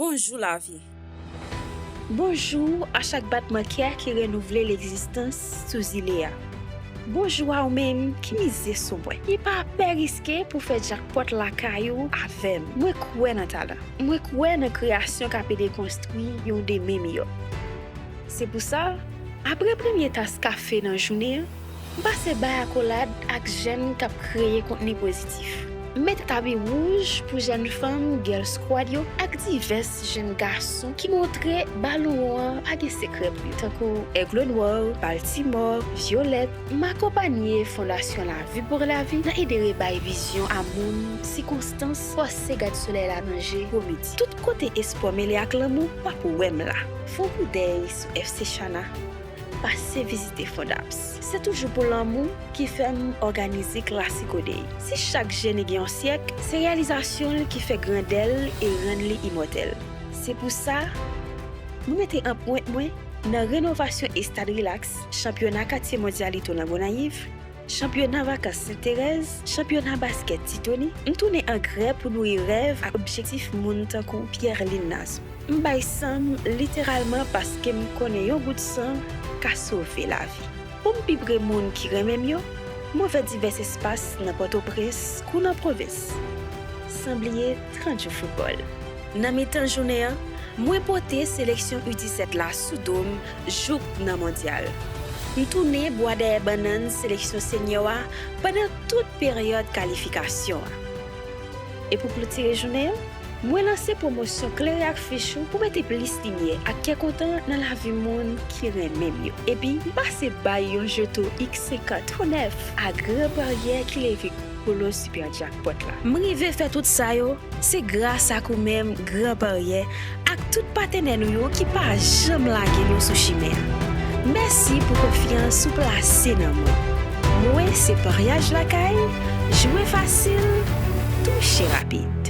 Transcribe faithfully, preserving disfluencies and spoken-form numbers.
Bonjou lavi. Bonjou a chak batman kè ki renouvle legzistans sou zile a. Bonjou a ou menm ki mize sou mwen, ki pa pè riske pou fè jakpòt lakay ou avè m. Mwen kwè nan talan. Mwen kwè nan kreyasyon k ap ede konstwi yon demen miyò. Se pou sa, apre premye tas kafe nan jounen an, m pase bay akolad ak jèn k ap kreye kontni pozitif. M mete tapi wouj pou jèn fanm Girl Squad yo ak divès jèn gason ki montre ba lowon an pa gen sekrè pou yo, tankou Aigle Noir, Baltimore, Violette. M akonpanye Fondasyon Lavi pou Lavi nan ede rebay vizyon a moun sikonstans fòse gad solèy la nan je gwo midi. Tout kote espò mele ak lanmou, w ap wè m la. Fè yon koudèy sou F C Chana. Pase vizite Fondaps. Se toujou pou lanmou ki fè m òganize Classico Day. Si chak jeni gen yon syèk, se reyalizasyon l ki fè grandè l e rann li imòtèl. Se pou sa, mwen mete anprent mwen nan renovasyon estad Relax, chanpyona Katye Mondyalito nan Gonayiv, chanpyona vakans Sent Terèz, chanpyona baskèt Ti Toni. M tounen angrè pou nouri rèv ak objektif moun tankou Pierre Linazo. M bay san m literalman paske m konnen yon gout san ka sove lavi. Pou m pi pre moun ki renmen m yo, m ouvè divès espas nan Pòtoprens kou nan pwovens. San bliye trant jou foutbòl. Nan mitan jounen an, mwen pote seleksyon U disèt la sou do m jouk nan mondyal. M tounen bwa dèyè bannann seleksyon seniò a pandan tout peryòd kalifikasyon an. E pou klotire jounen an, mwen lanse pwomosyon Klere ak Fich ou pou mete plis limyè ak kè kontan nan lavi moun ki renmen m yo. Epi, m pase bay yon jeton X senkant tou nèf a Gran Paryè ki leve gwo lo Super Jackpot la. M rive fè tout sa yo, se gras ak ou menm, Gran Paryè, ak tout patenè nou yo ki pa janm lage nou sou chimen an. Mèsi pou konfyans ou plase nan mwen. Mwen se Paryaj Lakay, jwe fasil, touche rapid.